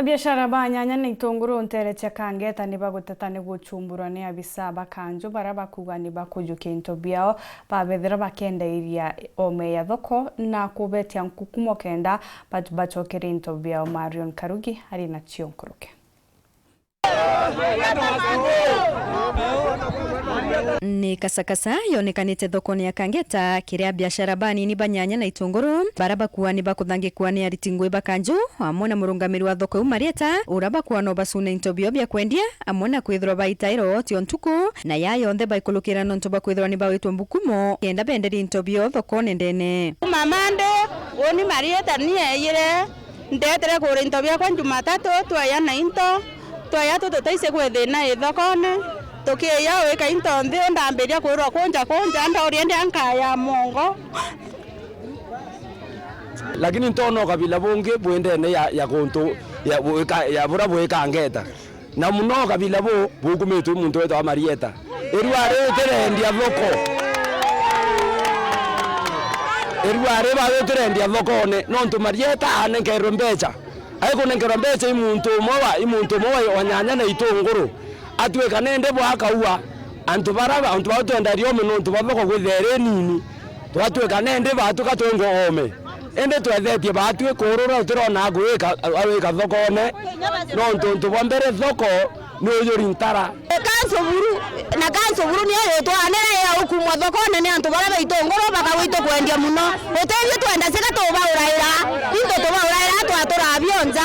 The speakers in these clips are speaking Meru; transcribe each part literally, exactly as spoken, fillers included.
Biashara ba nyanya na itunguru nteere cia Kangeta ni baguteta ni guchumburwa ni abisa ba kanju baria bakuuga ni bakujukia into biao babethira bakendairia ome ya thoko na kubetia nkukumo kenda bat-, bachokere into biao. Marion Karugi ari na cio nkuruke. Ni kasakasa yonekanite thokone ya Kangeta, kiria biashara banini ba nyanya na itunguru, baria bakuuga ni bakuthangikua ni ariti ngui ba kanju, amwe na murungamiri wa thoko iu Marieta, uria bakuuga no bacune into bio bia kwendia, amwe na kwithirwa baitaira ooti o ntuku, na ya yonthe baikurukira nontu bwa kwithirwa ni bawitwe mbukumo, kenda benderia into bio thokone ndene. Mama ndi, uni Marieta ni eeyire, Ndeetire kugura into biakwa Jumatatu, twaya na into, twaya tu tutaisi kwi thina i thokone, tukiya wika into nthi, ndambiria kwirwa kunja kunja, ndauria ndia nkaya mongo. Lakini ntoona ukabila bungi bwi ndene ya, ya guntu, ya, ya buria bwi Kangeta. Na muno kabila bu bukumitwe i muntu wetagwa Marieta. Irua ri tirendia thoko. Irua ri ba ri tirendia thokone, nontu Marieta anenkerwe mbecha. Aikunenkerwa mbecha i muntu umwe wa, i muntu umwe wa, wa nyanya na itunguru. Atwika nende bwakaua, antu bara, antu bara twendaria ome nontu ba thoko kwithira iri nini. Twatwika nende baatwika twengwa ome. Indi twethetie baatwi kurura utirona agwika, agwika thokone, nontu untu bwa mbere thoko ni uyuri ntara. Kansu buru, na kansu buru niyo yitwanira ya ukumwa thokone ni antu baria ba itunguru bakagwitwa kwendia muno. Utethio twenda sika tubauraira, into tubauraira twatura bionza.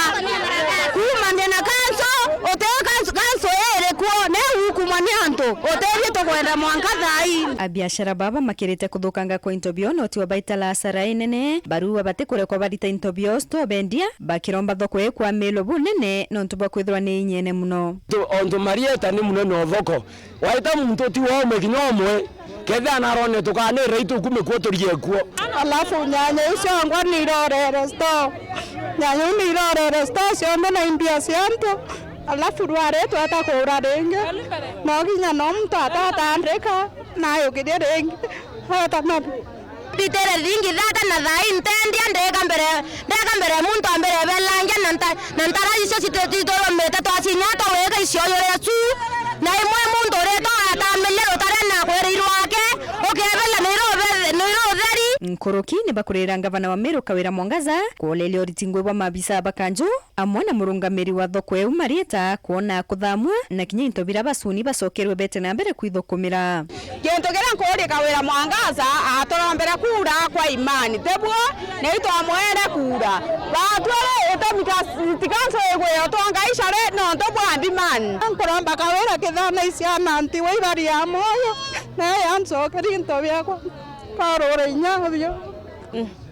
Kuumania na kansu, uteo kansu, kansu iri kuo, ni ukumwa ni antu. Utethio tukwenda mwanka thai. Abiashara baba makirite kuthukanga kwa into bio, noti wa baitala hasara inene, barua batikurekwa barita into bio, sto bendia, bakiromba thoko ikwamilwe bunene, nontu bwa kwithirwa ni inyene muno. Tu-, ontu Marieta ni munene o thoko. Waita muntu ti waume kinya umwe, kethira narone tukanira itu kume kuo turie kuo. Alafu nyanya icio angwa ni irorere sto. Nyanya iu ni irorere sto cionthe na imbia cia antu. Alafu rwari tweta kura ringi. No kinya no muntu atatandika, na ayukirie ringi. Eta nabi. Mbitire thiringi thata na thaa ii ntendia, ndeka mbere, ndeka mbere ya muntu ambere ebelangia na nta-, na ntara icio citu-, citurumite twacinya tugika icio yuria cu, na imwe muntu uritwa atamenye rutare na kwira irwake, ukebela ni iru-, ni irutheri. Nkuruki ni bakurira ngavana wa Meru Kawira Mwangaza kuoleria uriti ngui bwa maabisa ba kanju, amwe na murungamiri wa thoko iu Marieta kwona kuthamwa na kinya into biria bacuni bacokerwe bete na mbere kwithukumira. Gintu kiria nkuuria Kawira Mwangaza aturombere kuura kwa imani, tibuo? Ni itwamwere kuura. Batwire itumi ka city council igwe utwangaicare nontu bwa demand. Nkuromba Kawira kithana iciana ntiwe ibari ya mwoyo, naye ancokerie into biakwa. Karure inya bio.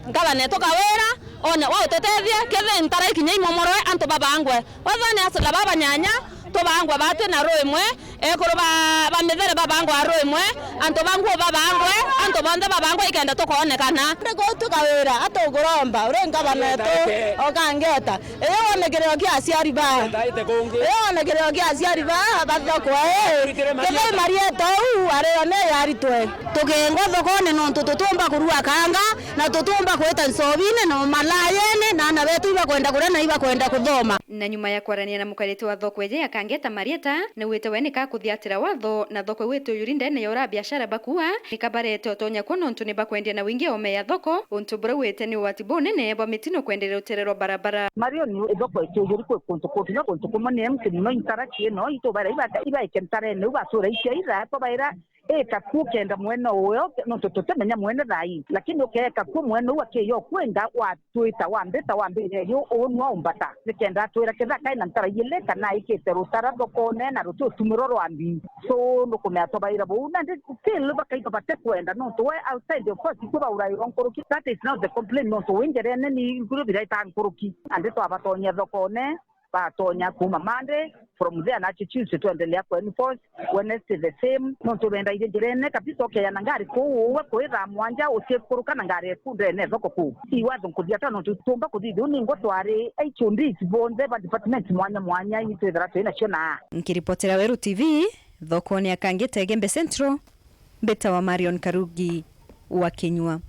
Ngavana etu Kawira, one wa ututethie, kethire ntara ikinya imomorwe, antu babangwe. Wathani asila baba nyanya, tubangwe batwi na ruu imwe, ekuru ba, ba mithere babangwe a ruu imwe, antu ba nguo babangwe, antu bonthe babangwe ikenda tukoonekana. Ndi gutu Kawira, atuguromba, uri ngavana etu, okangeta. Iyo wone kirio kia aciari ba. Iyo wone kirio kia aciari ba, bathokwe, ii. Kethire Marieta uu, ario ne yaritwe. Tukengwa thokone nontu tutiumba kurua kanga, na tutiumba kwita ncobine na malayene, na ana betu ibakwenda kuria na ibakwenda kuthoma. Na nyuma ya kwarania na mukarite wa thoko iji ya Kangeta Marieta, niwite we nika kuthiatira watho na thoko iwite uyuri ndene ya ura biashara bakua, nika barete utonya kuo nontu ni bakwendia na wingi ome ya thoko, untu buria wite ni ugwati bunene bwa mitino kwenderea rutere rwa barabara. Marion, ithoko itiujuri kwi kuntu kungi, no kuntu kumwe ni empty muno, intara ciino, itubaira ibaika, ibaike ntarene, u batura icio ira, tubaira ika kuo kenda mwene uyo, nontu tutimenya mwene thaa ii, lakini ukeeka kuo mwene u akiya ukwenda, watwita, wambita, wambire yu, uu nwa umbata, nikenda atwira kethira kai na ntara igiri kana aikite rutara thokone na ruti utumiro rwa mbi. So, nukumea tubaira buu, nandi still bakaitwa batikwenda, nontu we outside, of course, ikwe baurairwa nkuruki. That is not the complaint, nontu wi njerene ni nkuru biraita nkuruki. Nandi twabatonyia thokone, batonya kuuma Monday, from there nacio Tuesday twendelea ku enforce, Wednesday the same, nontu bendairie njirene kabisa, ukeya na ngari kuu uwe kwi thaa mwanja, utikuruka na ngari eku ndene thoko kuu. Iwatho nkuthia ta nontu tumba kuthithia uu ningo twari H O Ds bonthe ba departments mwanya mwanya, itwithira twi nacio na. Nkiripotera Weru T V, thokone ya Kangeta Igembe Central, mbitawa Marion Karugi wa Kinyua.